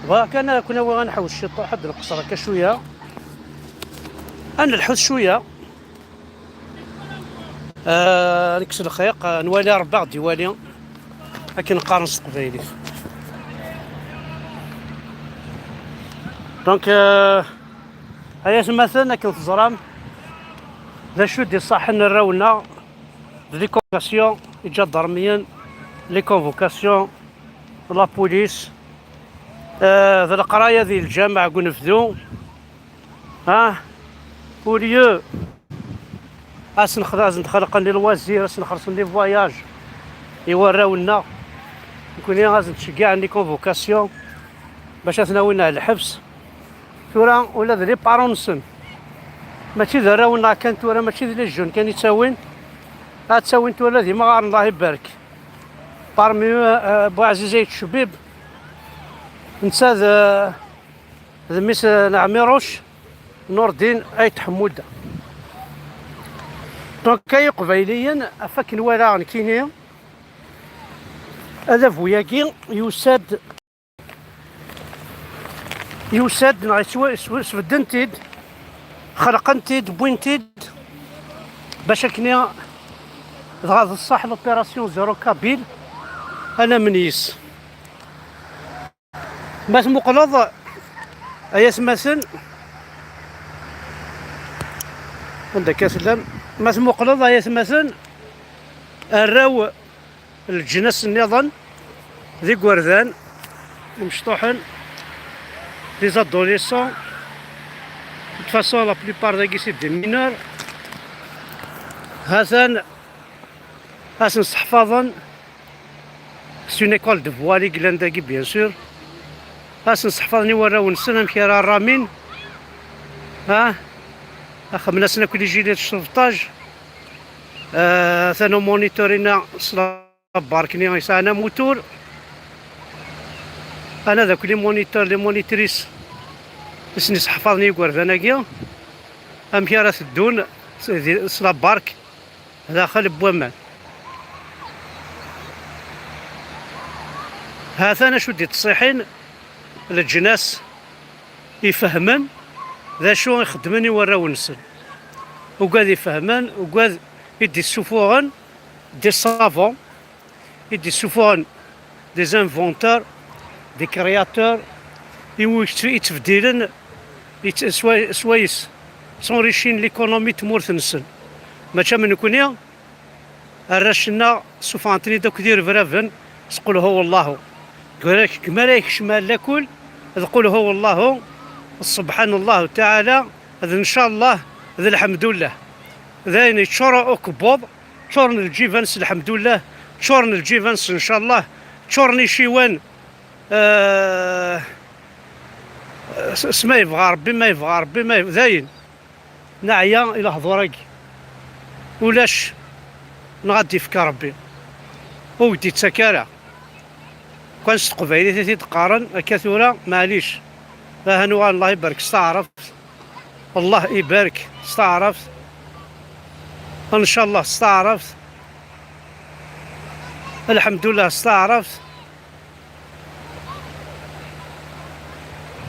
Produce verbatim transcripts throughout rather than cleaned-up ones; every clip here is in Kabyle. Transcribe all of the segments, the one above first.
Bɣiɣ kan ad ken-awiɣ ad nḥewwes ciṭuḥ ad nqeṣṣer akka cwiya. Ad nelḥut cwiya. Ah, nekkes lxiq, ah, nwali Rebbi aɣ-d-iwali. Akken qqaren s teqbaylit. Donc, euh, ay atmaten, akken teẓram, d acu i d-iṣaḥen arraw-nneɣ, d les convocations, iǧadarmiyen, les convocations, la police, euh, d leqraya di lǧameɛ deg unebdu. Ah, au lieu ad sen-xelqen les loisirs, ad sen-xelqen les voyages i warraw-nneɣ, nekkni ad sen-ttceggiɛen les convocations bac ad ten-awin ar lḥebs. Tura ula d les parents-nsen, mačči d arraw-nneɣ kan tura, mačči d les jeunes kan i ttawin, ad ttawin tura d imɣaren, Allah ibarek. Parmi eux, euh, Buɛziz Ayt Cbib, netta d, d mmi-s n Ɛmiruc, Nurdin Ayt Ḥemmuda. Donc, ay Iqbayliyen, ɣef akken walaɣ nekkini, adabu-agi yusa-d, yusa-d, neɣ yettwa-, sw-, sbedden-t-id, xelqen-t-id, wwin-t-id, bac akken dɣa d ṣṣeḥ l'opération Zéro Kabyle, ad namen yis. Ma tmuqleḍ, ay atmaten, anda akka tellam? Ma tmuqleḍ, ay atmaten, arraw n leǧnas nniḍen, d igerdan imecṭuḥen, des adolescents, de toute façon, la plupart dagi c'est des mineurs. Ha-t-an, ad sen-sseḥfaḍen, c'est une école de voile i yellan dagi, bien sûr. Ad sen-sseḥfaḍen i warraw-nsen amek ara ramin. Ha? Xedmen-asen akk les gilets de sauvetage. Ah, atan umonitor-inna s la barque-nni yesɛan amutur. Ana d akk les moniteurs, les monitrices i sen-isseḥfaḍen i yigerdan-agi amek ara teddun s, di, s la barque daxel n waman. Ha-t-an acu d-ittṣiḥin, leǧnas ifehmen d acu i xeddmen i warraw-nsen. Ugad ifehmen, ugad i d-issufuɣen des savants, i d-issufuɣen des inventeurs, des créateurs, i wi yettbeddilen, yett-, sway-, swayes tturiccin l'économie n tmurt-nsen. Mačči am nekkni, arrac-nneɣ ssufɣen-ten-id akk d irebraben s qul huwa Allahu. Deg mi ara yekcem ar lakul, d qul huwa Allahu, d subḥan Allahu taɛala, d ncallah, d lḥemdullah. D ayen yeččur ukebbuḍ, ččuren lǧiban s lḥemdullah, ččuren lǧiban s ncallah, ččuren iciwan, eh, s, s ma yebɣa Rebbi, ma yebɣa Rebbi, ma yeb-, dayen. Neɛya i lehdur-agi. Ulac, neɣ ad d-ifk Rebbi. Ur d-ittak ara. Kan s teqbaylit i t-id-qqaren, akka tura, maɛlic. Aha nuɣal, Allah ibarek s taɛrabt. Allah ibarek s taɛrabt. Ncallah s taɛrabt. Lḥemdullah s taɛrabt.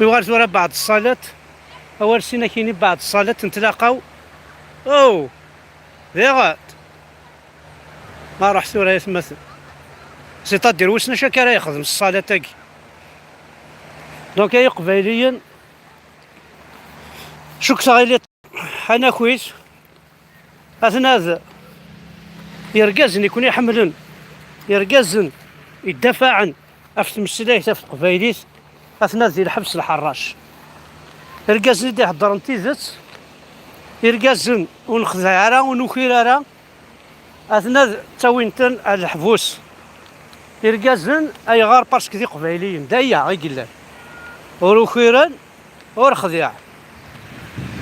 Yuɣal tura beɛd ṣṣalat. Awal sin akini beɛd ṣṣalat n tlaqaw. Oh! Diɣ ma ruḥ tura, ay atmaten. C'est-à-dire, wissen acu akka ara yexdem ṣṣalat-agi. Donc, ay Iqbayliyen, cukkteɣ ili ḥanakit, aten-ad irgazen i ken-iḥemmlen, irgazen iddafaɛen ɣef tmeslayt, ɣef teqbaylit, aten-ad di lḥebs lḥerrac. Irgazen i d-iheddren tidet, irgazen ur nexdeɛ ara, ur nukir ara, aten-ad ttawin-ten ar leḥbus. Irgazen, ayɣer? Parce que d iqbayliyen, d aya i yellan. Ur ukiren, ur xdiɛen.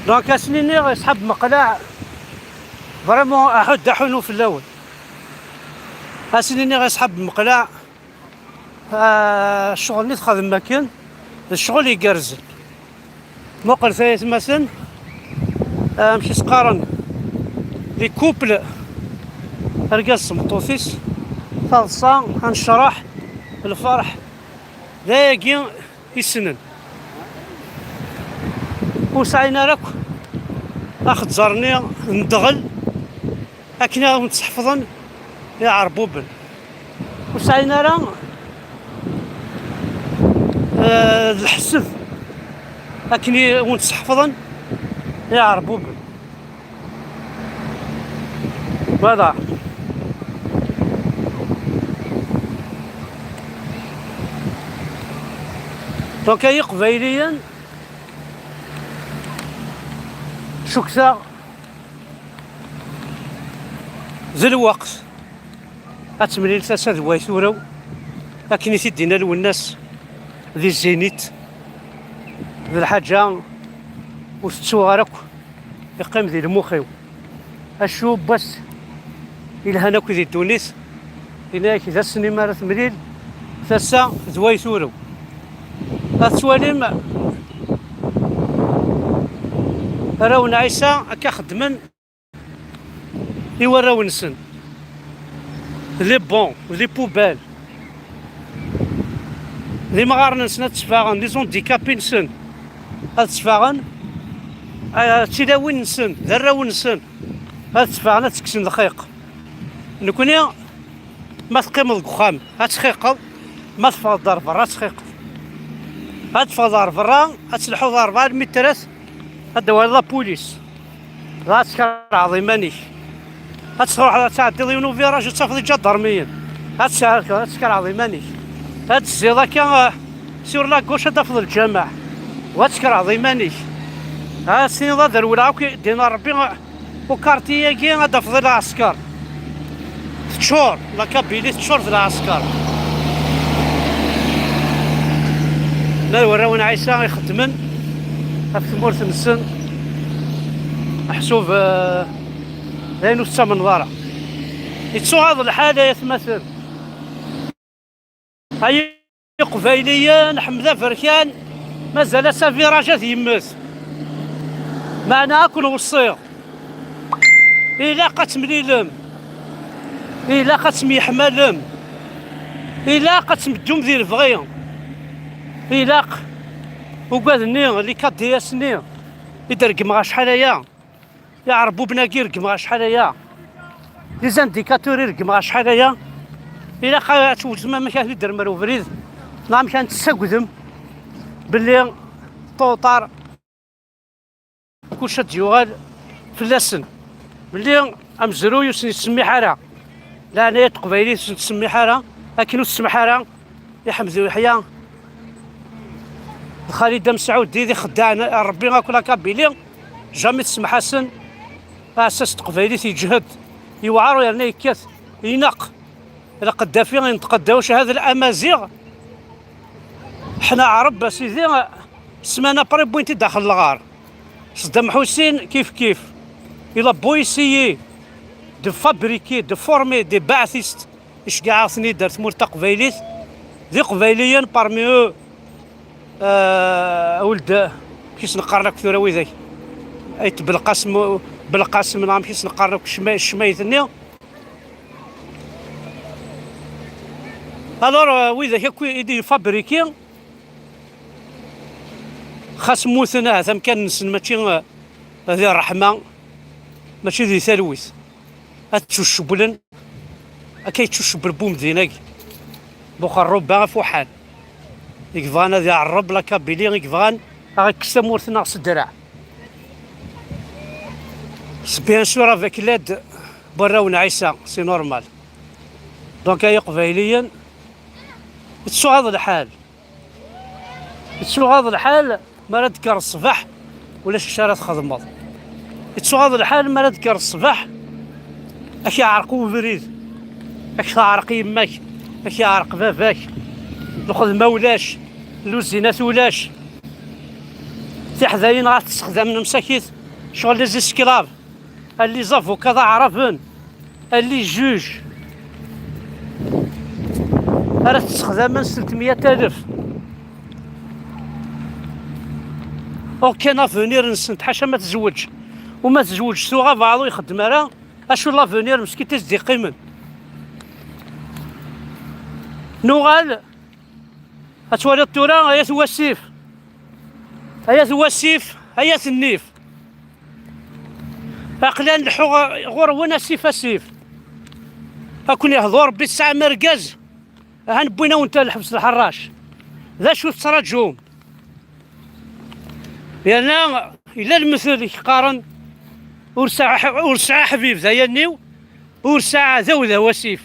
Donc, ad sen-iniɣ i ṣṣḥab Meqlaɛ, vraiment, aḥud aḥunu fell-awen. Ad sen-iniɣ i ṣṣḥab Meqlaɛ, ah, ccɣel-nni txedmem akken, d ccɣel igerrzen. Muqlet ay atmaten, ah, amek i s-qqaren, les couples, argaz s tmeṭṭut-is, taḍsa, anecraḥ, lferḥ, d ayagi i ssnen. Ur sɛin ara akk axezzar-nni n ddɣel akken ad wen-tt-sḥefḍen iɛerbuben. Ur sɛin ara, eh, d lḥesb akken i wen-tt-sḥefḍen iɛerbuben. Voilà. Donc, ay Iqbayliyen, cukkteɣ d lweqt ad temlil tasa d way turew, akken i t-id-yenna Lwennas di Zénith. D lḥaǧa ur tettuɣ ara akk, iqqim di lmux-iw. Acu n wass ilhan akk di ddunit, yenna-yak d ass-nni mi ara temlil tasa d way turew. Ad twalim arraw n Ɛisa akka xeddmen i warraw-nsen. Les bons, les poubelles. D imɣaren-nsen ad ttfaɣen, les handicapés-nsen ad ttfaɣen, eh, tilawin-nsen, d arraw-nsen ad ttfaɣen, ad ttekksen lxiq. Nekni, ma teqqimeḍ deg uxxam, ad txiqeḍ, ma teffɣeḍ ar berra, ad txiqeḍ. Ad teffɣeḍ ar berra, ad telḥuḍ rebɛa lmitrat, ad d-awaliḍ la police. Dɣa ad tkerɛeḍ iman-ik. Ad truḥeḍ ad tɛeddiḍ yiwen uviraj, ad tafeḍ iǧadarmiyen. Ad tkerɛeḍ iman-ik. Ad tezziḍ akka, eh, sur la gauche, ad tafeḍ lǧameɛ. U ad tkerɛeḍ iman-ik. Ad tiniḍ ad rewleɣ akk i d-yenna Rebbi, eh, ukarti-agi ad tafeḍ i lɛesker. Teččur, la Kabylie teččur d lɛesker. Ma d warraw n Ɛisa ixeddmen ɣef tmurt-nsen, meḥsub, eh, d ayen ur tettamneḍ ara. Yettuɣaḍ lḥal ay atmaten. Ay Iqbayliyen, Ḥmed Aberkan, mazal-as aviraj ad yemmet. Meɛna ad ken-weṣṣiɣ. Ilaq ad temlilem. Ilaq ad temyeḥmalem. Ilaq ad tmeddum di lebɣi. Ilaq ugad-nni, les K D S-nni i d-reggmeɣ acḥal aya. Iɛerbuben-agi reggmeɣ acḥal aya. Les indicateurs i reggmeɣ acḥal aya. Ilaq ad twtem amek ad t-id-termer ubrid, neɣ amek ad tessagdem belli tôt ou tard kullec ad d-yuɣal fell-asen. Belli amezruy ur sen-yettsemmiḥ ara. Leɛnaya n teqbaylit ur sen-tettsemmiḥ ara. Akken ur tsemmeḥ ara i Ḥmed Uyeḥya, d Xalida Mesɛudi, d ixeddaɛen n Rebbi akk la Kabylie, jamais tsemmeḥ-asen. Aɛessas n teqbaylit yeǧhed, yewɛer yerna yekkat, ineqq. Lqeddafi yenṭeq-d: "Wac hada l'amaziɣ?" Ḥna Ɛreb, a sidi, ssmana après wwin-t-id daxel lɣar. Saddam Ḥusin kif kif. Il a beau essayer de fabriquer, de former des baathistes, iceggeɛ-aɣ-ten-id ar tmurt taqbaylit, d Iqbayliyen, parmi eux, euh, uld, amek i s-neqqaren akk tura widak? Ayt Belqasem, Belqasem, neɣ amek i s-neqqaren akk ccma-, ccmayt-nni? Alors, euh, widak akk i d-ifabriki, xas mmuten, ahat amkan-nsen mačči, euh, di ṛṛeḥma, mačči di talwit. Ad ttucebblen, akka yettucebbel Bumdin-agi, Buxerruba afuḥan, i yebɣan ad iɛerreb la Kabylie, i yebɣan ad aɣ-ikkes tamurt-nneɣ s ddreɛ. C'est bien sûr avec l'aide n warraw n Ɛisa, c'est normal. Donc ay Iqbayliyen, yettuɣaḍ lḥal. Yettuɣaḍ lḥal mi ara d-tekker ṣṣbeḥ, ulac acu ara txedmeḍ. Yettuɣaḍ lḥal mi ara d-tekker ṣṣbeḥ, ak iɛreq ubrid, ak teɛreq yemma-k, ak iɛreq baba-k, lxedma ulac, luzinat ulac, tiḥdayin ɣas tessexdamem msakit, ccɣel les esclaves. A les avocats d aɛraben, a les juges, ara tessexdamen s tletmeyya alef. Aucun avenir-nsent, ḥaca ma tezweǧ. U ma tezweǧ tuɣa, baɛḍ ur ixeddem ara, acu l'avenir meskin i s-d-iqqimen? Nuɣal Ad twaliḍ tura, ay at wasif, ay at wasif, ay at nnif. Aql-aɣ nleḥḥu ɣur-wen asif asif. Ad ken-ihdu Rebbi, tesɛam argaz, ahan wwin-awen-t ɣer lḥebs lḥerrac. D acu tettṛaǧum? Yerna yella lemtel i k-qqaren: ur sɛa, ur sɛa ḥbib d ayanniw, ur sɛa ɛdaw d awasif.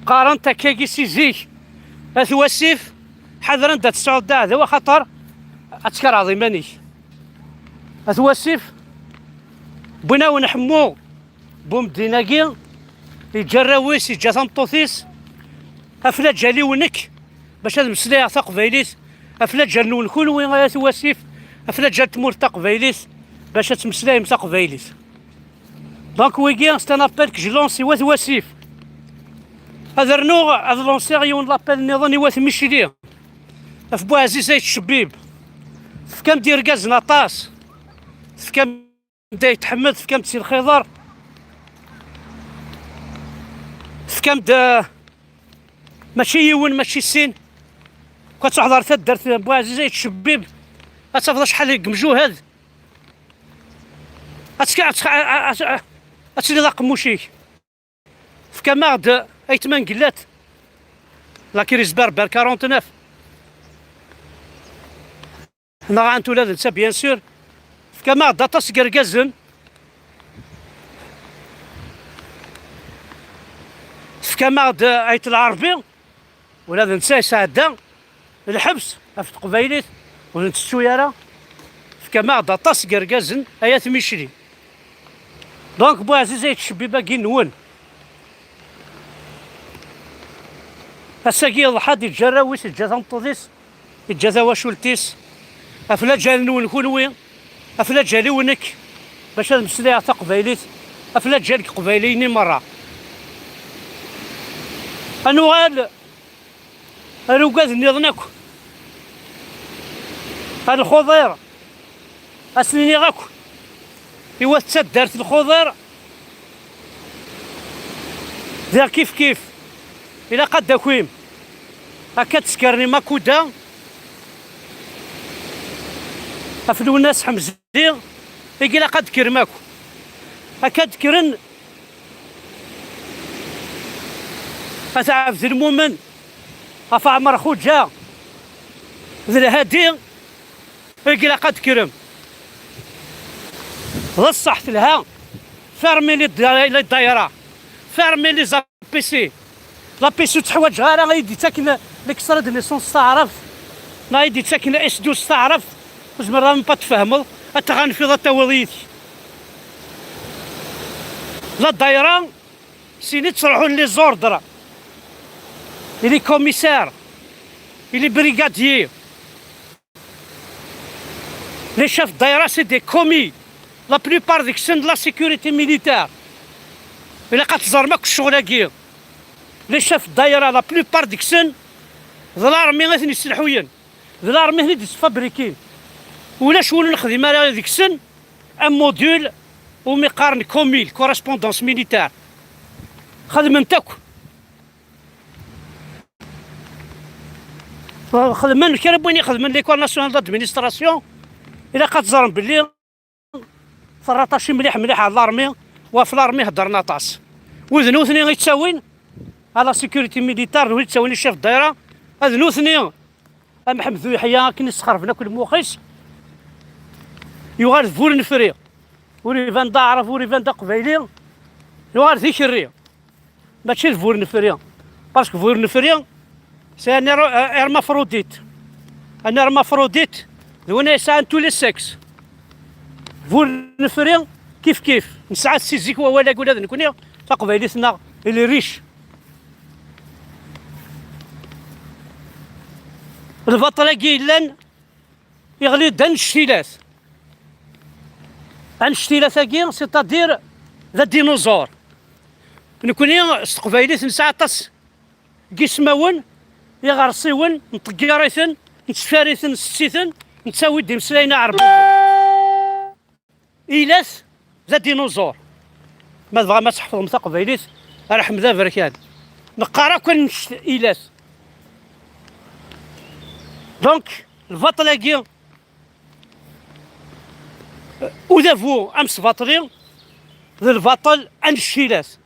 Qqaren-t akkagi si zik. At wasif, ḥader anda tesɛuḍ d aɛdaw, axaṭer ad tkerheḍ iman-ik. At wasif, wwin-awen Ḥemmu Bumeddi-agi, yeǧǧa arraw-is, yeǧǧa tameṭṭut-is. Aflaǧal-iw nekk, bac ad meslayeɣ taqbaylit. Aflaǧal-nwen kunwi, ay at wasif. Aflaǧal n tmurt taqbaylit, bac ad tmeslayem taqbaylit. Donc wigi, c'est un appel que je lance i wat wasif. Ad rnuɣ ad lansiɣ yiwen l'appel nniḍen i wat Micli. Af Buɛziz Ayt Cebbib, tefkam-d irgazen aṭas. Tefkam-d Ayt Ḥmed, tefkam-d Si Lxiḍer. Tefkam-d, eh, mačči yiwen, mačči sin. Ka tṛuḥeḍ ɣer taddart n Buɛziz Ayt Cebbib, ad tafeḍ acḥal n yemjuhad. Ad tk-, ad tk-, ad, ad, ad, ad tiliḍ aqemmuc-ik. Tefkam-aɣ-d Ayt Mangellat, la crise berbère quarante-neuf. Nɣan-t ula d netta, bien sûr. Tefkam-aɣ-d aṭas n yergazen. Tefkam-aɣ-d Ayt Lɛerbi, ula d netta yesɛedda lḥebs ɣef teqbaylit, ur nettettu ara. Tefkam-aɣ-d aṭas n yergazen, ay at Micli. Donc Buɛziz Ayt Cebbib-agi-nwen, ass-agi yeḍḥa-d, yeǧǧa arraw-is, yeǧǧa tameṭṭut-is, yeǧǧa tawacult-is. Aflaǧal-nwen kunwi, aflaǧal-iw nekk, bac ad meslayeɣ taqbaylit, aflaǧal n Iqbayliyen i merra. Ad nuɣal ar ugad nniḍen akk. Ar Lxuḍir, ad sen-iniɣ akk i wat taddart Lxuḍir, diɣ kif kif, ilaq ad d-takim akka d-skernim akuda af Lwennas Ḥemzi, i ilaq ad d-tekrem akk. Akka d-kkren At Ɛebdelmumen, At Ɛmer Xuǧa d Lhadi, i ilaq ad d-tekrem. D ṣṣeḥ, telha. Fermez les da-, les daïra. Fermez les A P C. L'A P C ur teḥwaǧeɣ ara ad yi-d-ittaken l'extrait de naissance s taɛrabt, neɣ ad yi-d-ittaken S douze s taɛrabt. Ur tezmireḍ ara même pas ad tfehmeḍ, ad tɣanfiḍ, ad tawiḍ yid-k. La daïra, sin i ttruḥun les ordres, et les commissaires, et les brigadiers. Les chefs de daïra, c'est des commis. La plupart deg-sen de la sécurité militaire. Ilaq ad teẓrem akk ccɣel-agi. Les chefs de daïra, la plupart deg-sen d l'armée i ten-yesselḥuyen. D l'armée i ten-id-yesfabrikin. Ulac win ur nexdim ara deg-sen un module umi qqaren commis, correspondance militaire. Xedmen-t akk. Xedmen kra n win ixedmen l'École nationale d'administration, ilaq ad teẓrem belli terraṭaci mliḥ mliḥ ɣer l'armée, wa ɣef l'armée heddren aṭas. Wid nutni i yettawin à la sécurité militaire, d wid yettawin i chef de daïra, ad nutni, am Ḥemdu Yeḥya, akken i sxerben akk lmux-is, yuɣal d bu renfri. Ur iban d aɛrab, ur iban d aqbayli, yuɣal d ikerri. Mačči d bu renfri. Parce que bu renfri, c'est un her-, un hermaphrodite. Un hermaphrodite, d win yesɛan tous les sexes. Bu renfri, kif kif. Nesɛa si zik wawal-agi ula d nekni, taqbaylit-nneɣ, il est riche. Lbaṭel-agi yellan, yeɣli-d d anectilat. Anectilat-agi, c'est-à-dire d adinuẓur. Nekni s teqbaylit nesɛa aṭas n yismawen iɣersiwen, nṭeggir-iten, nettfar-iten, nsetti-ten, nettawi-d imeslayen iɛerbiyen. Ilat d adinuẓur. Ma tebɣam ad tḥefḍem taqbaylit, ar Ḥmed Aberkan. Neqqar akk annect ilat. Donc, lbaṭel-agi, udabu amesbaṭli, d lbaṭel aneccilat,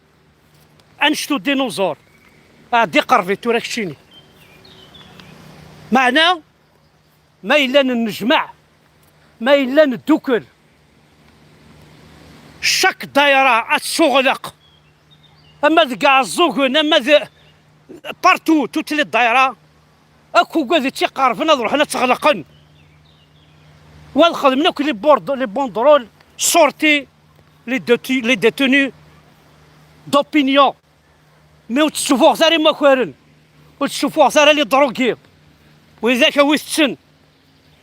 annect n udinuẓur. Ɛeddi qerreb-it tura keččini. Meɛna, ma yella nennejmaɛ, ma yella neddukel, chaque daïra ad tessuɣleq, ama deg Iɛeẓẓugen, ama d partout, toutes les daïra, akk ugad i tt-iqerben ad ruḥen ad tt-ɣelqen. Wa ad xedmen akk les bord-, les banderoles, sortez les détu-, les détenus d'opinion. Mais ur tettsufuɣet ara imakaren, ur tettsufuɣet ara les drogués. Widak a wi tetten,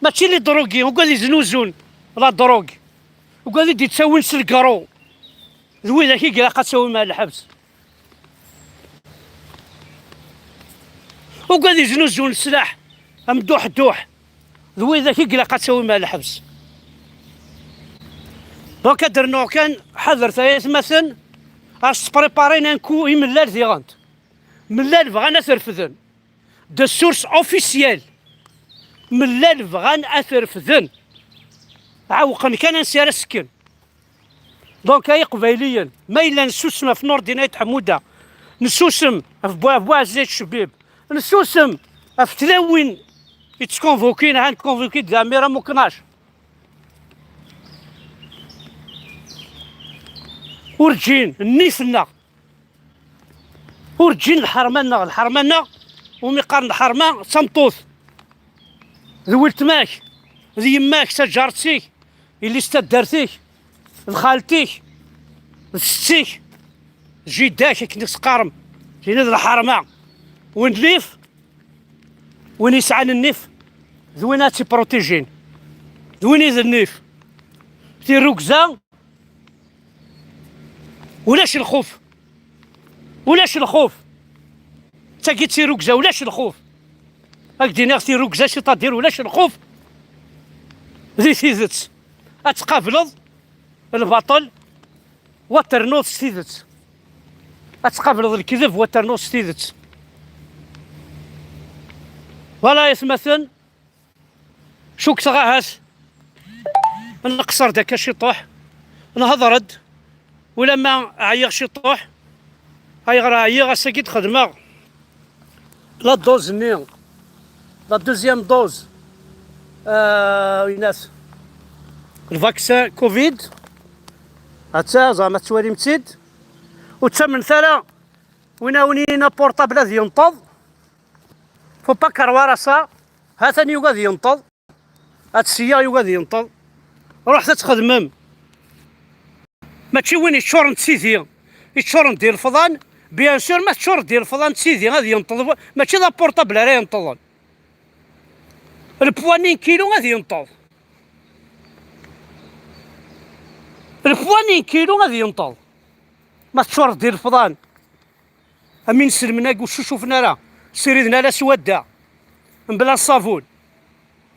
mačči les drogués, ugad iznuzun la drogue, ugad i d-ittawin s lgaru, d widak i ilaq ad tawim ar lḥebs. Ugad iznuzun sslaḥ am duḥ duḥ, d widak i ilaq ad tawim ar lḥebs. Donc ad d-rnuɣ kan, ḥadret ay atmaten, ad s-tprépariḍ un coup i mellal diɣen. Mellal bɣan ad t-refden. De source officielle. Mellal bɣan ad t-refden. Ɛewqen kan ansi ara sekken. Donc ay Iqbayliyen, ma yella nessusem ɣef Nurdin Ayt Ḥemmuda, nessusem ɣef Bu-, ɣef Buɛziz Ayt Cbib, nessusem ɣef tlawin i ttkonvukin, han konvuki d Amir Amuknac. Urǧin, nnif-nneɣ. Urǧin lḥerma-nneɣ, lḥerma-nneɣ, umi qqaren lḥerma, d tameṭṭut. D weltma-k, d yemma-k, taǧaret-ik, yelli-s taddart-ik, d xalti-k, d setti-k, d jida-k, akken i s-qqarem. Tin d lḥerma. Win nnif, win yesɛan nnif, d win ad tt-iprotijin. D win i d nnif. Tirrugza, ulac lxuf. Ulac lxuf. D tagi d tirrugza, ulac lxuf. Ad k-d-iniɣ tirrugza, c'est-à-dire ulac lxuf di tidet. Ad tqableḍ lbaṭel, wa ternuḍ s tidet. Ad tqableḍ lekdeb, wa ternuḍ s tidet. Voilà, ay atmaten. Cukkteɣ ahat nqeṣṣer-d akka ciṭuḥ, nhedṛ-d, ulamma ɛyiɣ ciṭuḥ. Ayɣer ɛyiɣ? Ass-agi d-xedmeɣ la dose-nni, la deuxième dose, euh, inas, le vaccin covid. Atta, zeɛma tettwalim-tt-id? Ur ttamnet ara win a wen-yinin aportable ad yenṭeḍ. Faut pas croire à ça. Ha-t-an yugi ad yenṭeḍ. Ad siyya yugi ad yenṭeḍ. Ruḥet ad txedmem. Mačči win yeččuren d tidi, yeččuren d ilefḍan. Bien sûr, ma teččureḍ d ilefḍan d tidi ad yenṭeḍ, mačči d aportable ara yenṭeḍen. Le poids n kilo ad yenṭeḍ. Le poids n kilo ad yenṭeḍ. Ma teččureḍ d ilefḍan. Am inselmen-agi ur ccucufen ara, ssiriden ala s wadda, mebla ṣṣabun.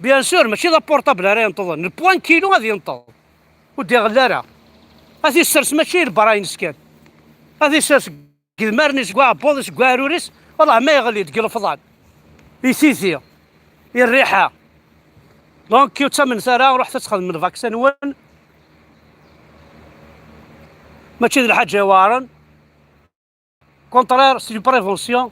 Bien sûr, mačči d aportable ara yenṭeḍen, le poids n kilo ad yenṭeḍ, ur d-iɣelli ara. Ad t-issers mačči i lebrayen-is kan, ad t-issers deg idmaren-is, deg uɛebbuḍ-is, deg uɛrur-is, wellah ma yeɣli deg ilefḍan, i tidi, i rriḥa. Donc, ur ttamnet ara, ruḥet ad txedmem lvaksa-nwen. Mačči d lḥaǧa iweɛren. Contraire, c'est une prévention.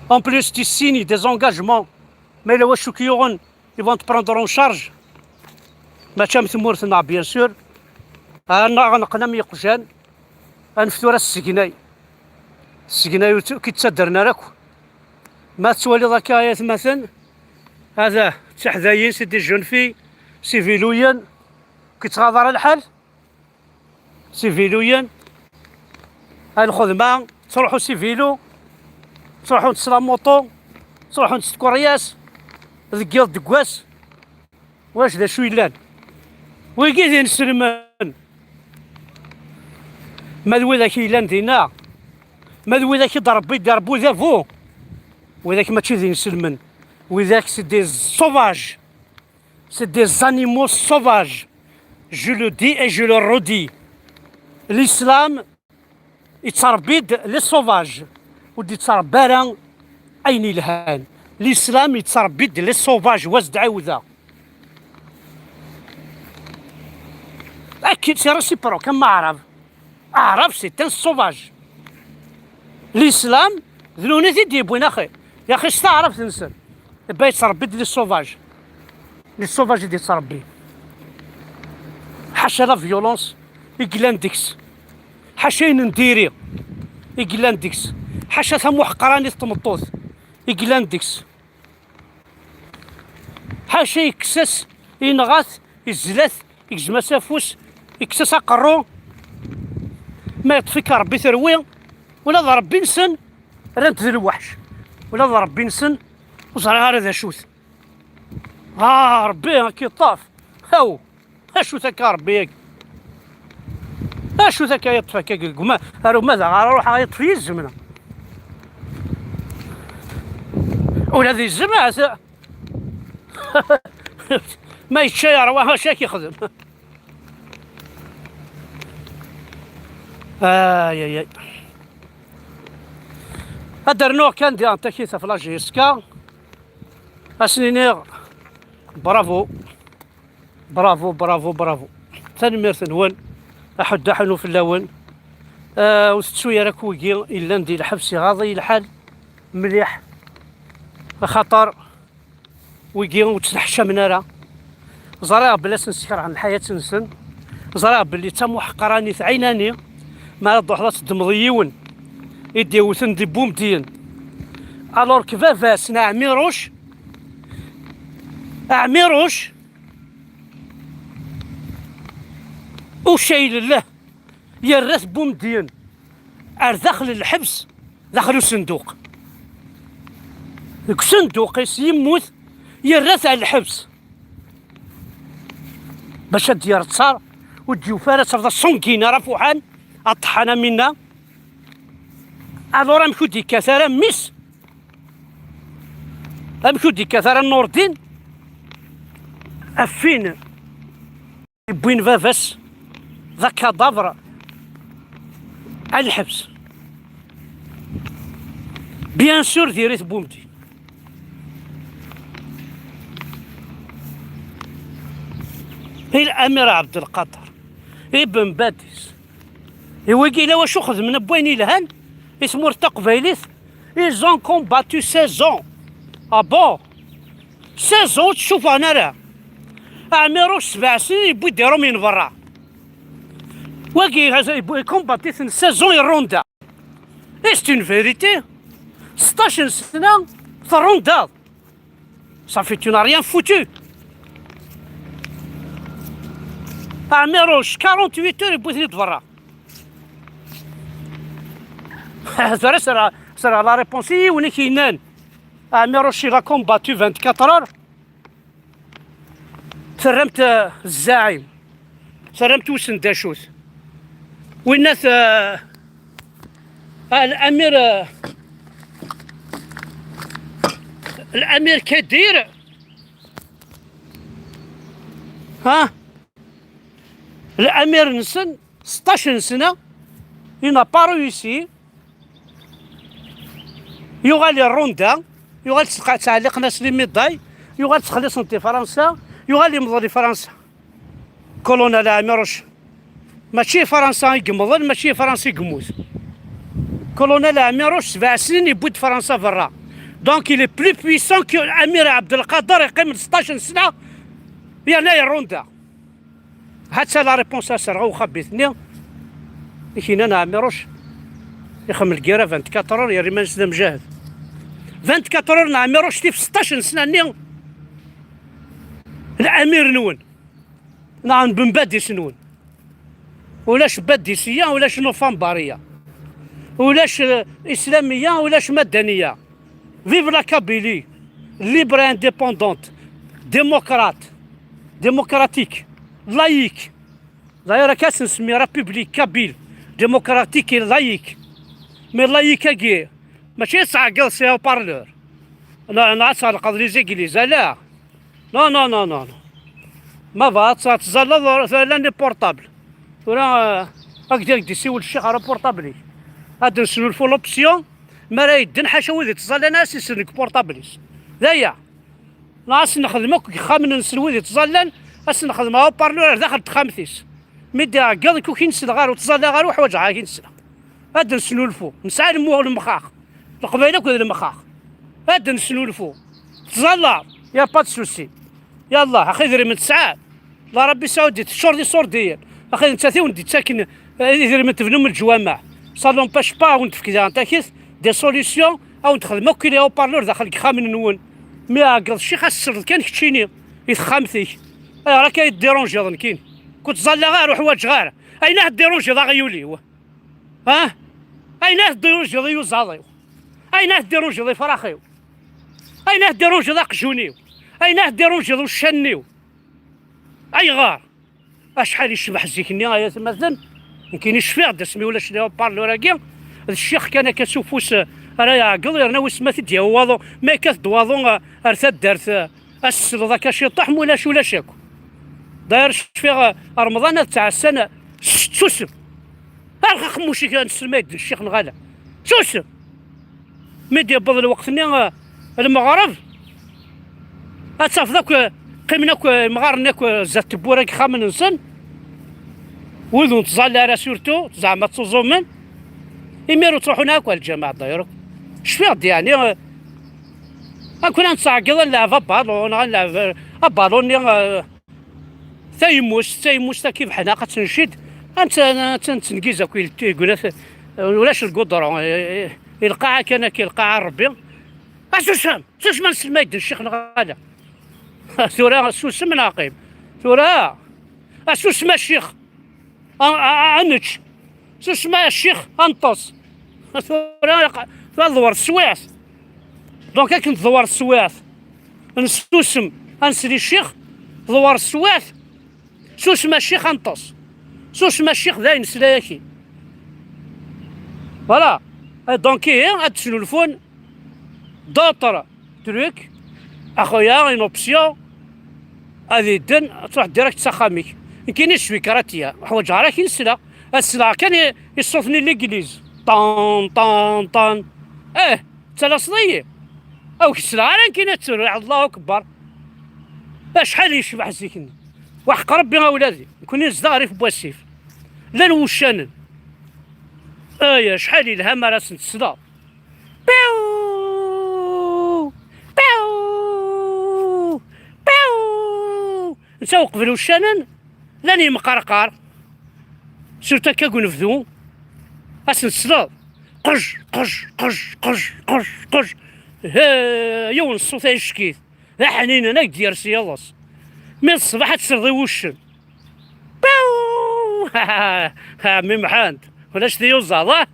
En plus, tu signes des engagements. Ma yella wacu k-yuɣen, ils vont te prendre en charge. Mačči am tmurt-nneɣ, bien sûr. Ad ɣ-neqqen am yiqjan, ad nef tura ssegnay. Ssegnay ur k-ittaddren ara akk. Ma tettwaliḍ akka ay atmaten, hada d tiḥdayin, c'est des jeunes filles, siviluyen, ur k-ittɣaḍ ara lḥal. Siviluyen, a lxedma, ttruḥu sivilu, ttruḥunt s lamuṭu, ttruḥunt s tkeryas, deg yiḍ deg wass, wac d acu yellan? Wigi d inselmen. Ma d widak yellan dinna, ma d widak i d-Rebbi, i d-Rebbi udabu, widak mačči d inselmen, widak c'est des sauvages. C'est des animaux sauvages. Je le dis et je le redis. L'islam yettrebbi-d les sauvages. Ur d-yettrebbi ara ayen ilhan. L'islam yettrebbi-d les sauvages, wa s-d-ɛiwdeɣ. Akken c'est réciproque, am aɛrab. Aɛrab c'est un sauvage. L'islam d nuni i t-id-yewwin, axi. Yaxi s taɛrabt-nsen. Ibba yettrebbi-d les sauvages. Les sauvages i d-yettrebbi. Ḥaca la violence i yellan deg-s. Ḥaca ayen n diri i yellan deg-s. Ḥaca tamuḥqranit n tmeṭṭut i yellan deg-s. Ḥaca yekkes-as, yenɣa-t, izla-t, igzem-as afus, yekkes-as aqerru. Ma yeṭṭef-ik Ṛebbi terwi, ula d Ṛebbi-nsen rran-t d lweḥc. Ula d Ṛebbi-nsen ur ẓriɣ ara d acu-t. Ah, Ṛebbi ad k-iṭṭef. Aw, acu-t akka Ṛebbi-agi? Acu-t akka yeṭṭef akka deg uma-, ar uma daɣ ara ruḥeɣ yeṭṭef yizem-na? Ula d izem, ah, s-, ma yečča yerwa, acu ad k-yexdem? Ay, ay, ay. Ad d-rnuɣ kan di Antakya ɣef la J S K. Ad sen-iniɣ bravo. Bravo, bravo, bravo. Tanemmirt-nwen. Aḥuddu aḥunu fell-awen. Ah, ur tettu ara akk wigi yellan di lḥebs, iɣaḍ-iyi lḥal mliḥ. Axaṭer wigi ur ttneḥcamen ara. Ẓriɣ belli ad sen-skerhen lḥayat-nsen. Ẓriɣ belli d tamuḥqranit ɛinani mi ara d-truḥeḍ ad teddmeḍ yiwen i d-yewten di Bumedyen. Alors que baba-s n Ɛmiruc, Ɛmiruc, ucayel llah, yerra-t Bumedyen ar daxel n lḥebs, daxel usenduq. Deg usenduq-is yemmut, yerra-t ar lḥebs. Bac ad d-yerr ttar, ur d-yufi ara, ad tafeḍ asungi-nni ara fuḥan, aṭeḥḥan am winna. Alors amek ur d-yekkat ara mmi-s? Amek ur d-yekkat ara Nurdin? Affin yewwin baba-s d akadabre ar lḥebs. Bien sûr, diri-t Bumedyen. I Lamir Ɛebdelqader, i Ben Badis, i wigi, yella wacu xedmen n wayen yelhan i tmurt taqbaylit? Ils ont combattu seize ans. Ah bon? Seize ans ur ttcufan ara. Ɛmiruc sebɛa snin yewwi-d Iṛumyen berra. Wagi, combattit-ten seize ans i Rwanda. Et c'est une vérité. Seṭṭac n sna terrundaḍ. Ça fait, tu n'as rien foutu. Ɛmiruc, quarante-huit heures yewwi-ten-id berra. Tura sra, sra la réponse i yiwen i k-yennan Ɛmiruc, il a combattu vingt-quatre heures. Terramt, eh, zzaɛim. Terramt wissen d acu-t. Winna-t, eh, ah, Lamir, eh, Lamir Kadir. Ha? Lamir-nsen, seṭṭac n sna, il n'a pas réussi. Yuɣal i Rwanda, yuɣal ttɛelliqen-as les médailles, yuɣal ttxelliṣen-t i Fransa, yuɣal yemḍel i Fransa. Colonel Ɛmiruc, mačči i Fransa i yemḍel, mačči i Fransa i yemmut. Colonel Ɛmiruc sebɛa snin yewwi-d Fransa berra. Donc il est plus puissant que Amir Abdelkader, yeqqim seṭṭac n sna yerna i Rwanda. Hatta la réponse a serɣa uxabit-nni i k-yennan Ɛmiruc ixemmel gira vingt-quatre heures, yerra iman-is d amjahed. Vingt-quatre heures n Ɛmiruc tif seṭṭac n sna-nni, Lamir-nwen neɣ n Ben Badis-nwen. Ulac Badisiya, ulac Nufambariya, ulac, eh, Islamiya, ulac Madaniya. Vive la Kabylie, libre et indépendante, démocrate, démocratique, laïque. D'ailleurs, akka ad s-nsemmi République kabyle, démocratique et laïque. Mais laïque-agi, mačči ad tɛeggeḍ s haut-parleur. Neɣ, neɣ ad tɣelqeḍ les églises, ala. Non, non, non, non, non. Ma bɣa ad tẓalleḍ, ur, tura llan les portables. Tura, eh, ad k-d-, ad k-d-isiwel ccix ɣer uportabli. Ad d-nesnulfu l'option, Mi ara yedden, ḥaca wid ittẓallan, ad as-isellek portable-is. D aya. Neɣ ad s-nexdem akk deg yexxamen-nsen wid ittẓallan, ad s-nexdem haut-parleur ar daxel n texxamt-is. Mi d-iɛeggeḍ, nekk ur k-in-sleɣ ara, ur ttẓalla ara, ur ḥwaǧeɣ ara ad k-in-sleɣ. Ad d-nesnulfu. Nesɛa lmu-, lemxax. Leqbayel akk d lemxax. Ad d-nesnulfu. Tettẓallaḍ, y a pas de souci. Yallah, axi idrimen tesɛam. La Rabbi Saudi teččur d iṣurdiyen. Axi d nettat i wen-d-ittaken, eh, idrimen tebnum leǧwameɛ. Ça n'empêche pas, a wen-d-tefk daɣen takit, des solutions, a wen-d-xdem akk les haut-parleurs daxel deg yexxamen-nwen. Mi iɛeggeḍ ccix, ad s-tesleḍ kan keččini, i texxamt-ik. Ayɣer akka i tdiranjiḍ nekkini? Ur ttẓallaɣ ara, ur ḥwaǧeɣ ara. Ayen ad tdiranjiḍ aɣyul-iw? Ha? Ayen ad tdiranjiḍ iyuzaḍ-iw? Ayen ad tdiranjiḍ ifrax-iw? Ayen ad tdiranjiḍ aqjun-iw? Ayen ad tdiranjiḍ uccanen-iw? Ayɣer? Acḥal yecbeḥ zik-nni, ay atmaten. Nekkini cfiɣ-d asmi ulac les haut-parleurs-agi, d ccix kan akka s ufus, eh, ara iɛeggeḍ, yerna wis ma t-id-yawi waḍu, ma yekkat-d waḍu, eh, ar taddart, eh, ad s-tesleḍ akka ciṭuḥ, ma ulac, ulac akk. D'ailleurs, cfiɣ, eh, Remḍan ad ttɛassan, eh, s tsusem. Erɣ aqemmuc-ik, ad nessen ma yedden ccix neɣ ala. Susem! Mi d-yewweḍ lweqt-nni, eh, lmeɣreb, ad tafeḍ akk, eh, qqimen akk, eh, imɣaren akk, eh, zdat tewwura deg yixxamen-nsen. Wid ur nettẓalla ara surtout, zeɛma ttuẓumen. Imir ur ttruḥun akk ar lǧameɛ, d'ailleurs. Cfiɣ-d, yeɛni, eh, akk la nettɛeggiḍ ad nleɛb abalun, ad nleɛb, eh, abalun-nni, eh, Tayemmust, tayemmust akka ibeḥneq ad tencid, ad tt-, ad tt-, ad tt-nettengiz akk i, i gwnat, ulac lgudron, i, i, i lqaɛa kan akka, i lqaɛa n Rebbi. Asusem! Susem ad nessen ma yedden ccix neɣ ala. Tura susem neɣ qqim. Tura asusem a ccix. A, a, a, a nečč. Susem a ccix, a neṭṭes. Tura, tura tḍewwer teswiɛt. Donc akken tḍewwer teswiɛt, nsusem, ad nsel i ccix, tḍewwer teswiɛt, susem a ccix, a neṭṭes. Susem a ccix, dayen nesla-ak-id. Voilà. Et donc ihi, ad d-snulfun d'autres trucs, a xuya, une option, ad idden, ad truḥ direct s axxam-ik. Nekkini je suis chrétien, ḥwaǧeɣ ara k-in-sleɣ. Ad sleɣ kan i, i ṣṣut-nni n l'église. Ṭan, ṭan, ṭan. Eh, ttalaseḍ-iyi? Aw, k-sleɣ ara nekkini ad tettruḥ, Allahu akbar. Acḥal yecbeḥ zik-nni. Waḥeq Rebbi a wladi, nekkni nezdeɣ rrif n wasif. Llan wuccanen. Ay, acḥal yelha mi ara sen-tesleḍ. Piw! Piw! Piw! Netta uqbel uccanen, llan yemqerqar. Surtout akka deg unebdu, ad sen-tesleḍ. Qej, qej, qej, qej, qej, qej. He, yiwen ṣṣut ay ccekit. D aḥninen ay d-yers yiḍes. Mi d ṣṣbeḥ ad tesleḍ i wuccen. Piw! Ha, ha, mi mḥend. Ulac tiyuzaḍ, ah?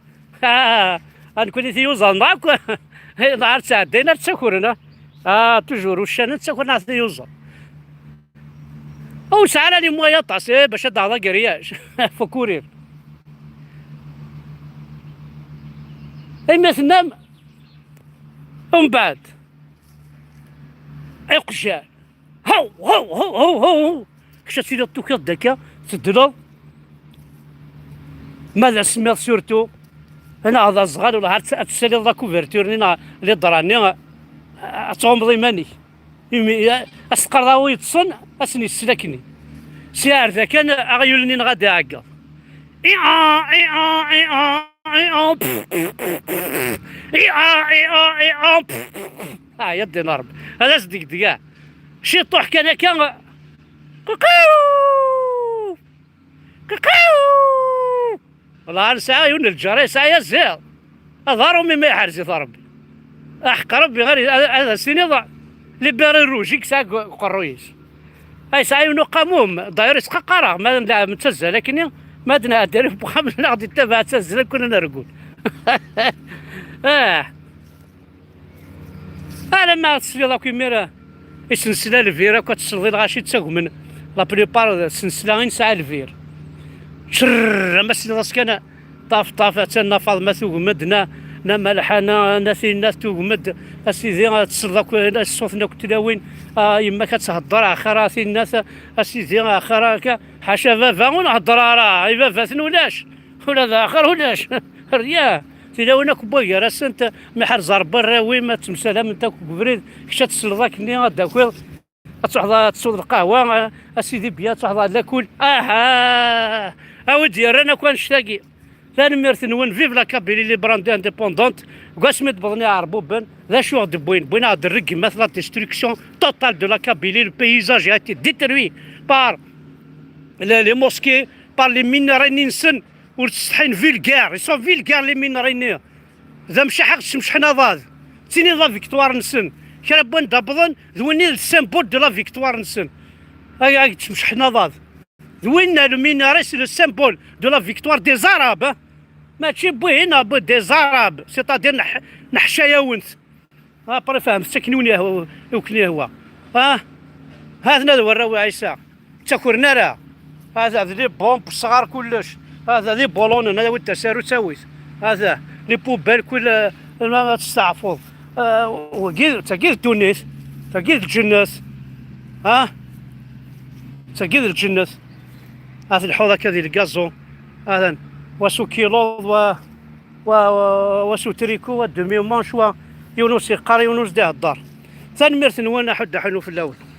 Ha, ha, ha. Nekkni tiyuzaḍ-nneɣ akk. Nɛar ttɛeddayen ar ttakren, ah? Ah, toujours uccanen ttakren ar tiyuzaḍ. Ur nesɛi ara les moyens aṭas, eh, bac ad d-taɣeḍ agriage. Fukurir. Imi tennam, umbeɛd, iqjan. Haw, haw, haw, haw, haw. Kečč ad tiliḍ tukiḍ-d akka, teddleḍ. Ma d asemmiḍ surtout, neɣ d aẓɣal, wala ad, ad tessaliḍ la couverture-nni neɣ les draps-nni, ad tɣummeḍ iman-ik. Imi, a, ad s-teqqareḍ a wi yeṭṭsen, ad sen-yessel akkenni. Si ar da kan, aɣyul-nni neɣ ad iɛeggeḍ. Iɛa, iɛa, iɛa, iɛa, pff, pff, pff, pff. Iɛa, iɛa, iɛa, pff, pff, pff. Ah, ya ddin Rebbi. Ad as-degdeg, ah. Ciṭuḥ kan akka. Qiqiw! Qiqiw! Wala, nesɛa yiwen n lǧar, yesɛa yaziḍ. Ad arum imi iḥrez-it Rebbi. Aḥeqq Rebbi, ad, ad, ad as-tiniḍ les bérets rouges i yesɛa deg uqerruy-is. Ay, yesɛa yiwen uqamum, d'ailleurs yettqaqar-aɣ, ma nleɛɛeb nettazzal akkenni, ma ad nɛeddi ar wexxam neɣ di ttabaɛ nettazzal akk ad nergul. Ah. Alamma tesliḍ akk imir, isensla lbir akk, ad tesleḍ i lɣaci ttagmen. La plupart d sensla i nesɛa lbir. Cerr, ama tesliḍ-as kan, ṭaf, ṭaf, attan Nna Faḍma tugem-d, Nna, Nna Malḥa, Nna, Nna Tinnat tugem-d, a sidi, ad tesleḍ akk, ad ṣṣuten akk tlawin, ah, yemma-k ad thedder, axir a Tinnat, a sidi, axir akka, ḥaca baba, ur nhedder ara, i baba-ten ulac, ula d axir ulac, rien. Tilawin akk wway gar-asent, mi ḥerz Ṛebbi arraw-im, ad ttemsalament akk deg ubrid, kečč ad tesleḍ akkenni, ad d-takiḍ, ad truḥeḍ ad tesweḍ lqahwa, a, a sidi Bya, ad truḥeḍ ɣer lakul. Aha! A wi d-yerran akk annect-agi. Tanemmirt-nwen, vive la Kabylie libre et indépendante. Deg wasmi d-wwḍen Iɛerbuben, d acu i ɣ-d-wwin? Wwin-aɣ-d rregmat, la destruction totale de la Kabylie. Le paysage a été détruit par les, les mosquées, par les minerais-nni-nsen. Ur ttsetḥin, vulgaires, ils sont vulgaires les minerais-nni. D amecḥaḥ i ɣ-d-ttmecḥen aḍad. Ttini d la victoire-nsen. Kra n wanda wwḍen, d winni d symbole de la victoire-nsen. Ay, ay, ttmecḥen aḍad. D winna, le minaret, c'est le symbole de la victoire des Arabes, hein. Mačči n wihin, ah, des Arabes, c'est-à-dire neḥ-, neḥca-yawen-t. Après, fehmet akken i wen yehwa, i wen yehwa. Ah, ha-ten-a d warraw Ɛisa. Ttakren ara. Hada d les bombes, ṣṣɣar kullec. Hada d ibulunen, ad awit tasarut, awit. Hada, les poubelles, kul, eh, ma, ma testeɛfuḍ. Eh, wagi, tagi d ddunit, tagi d lǧennet. Ha? Tagi d lǧennet. Ha telḥuḍ akka di lgazu. Atan, wa s ukiluḍ, wa, wa, wa, wa s utriku, wa demi-manche, wa yiwen ur s-yeqqar, yiwen ur s-d-ihedder. Tanemmirt-nwen, aḥuddu aḥunnu fell-awen.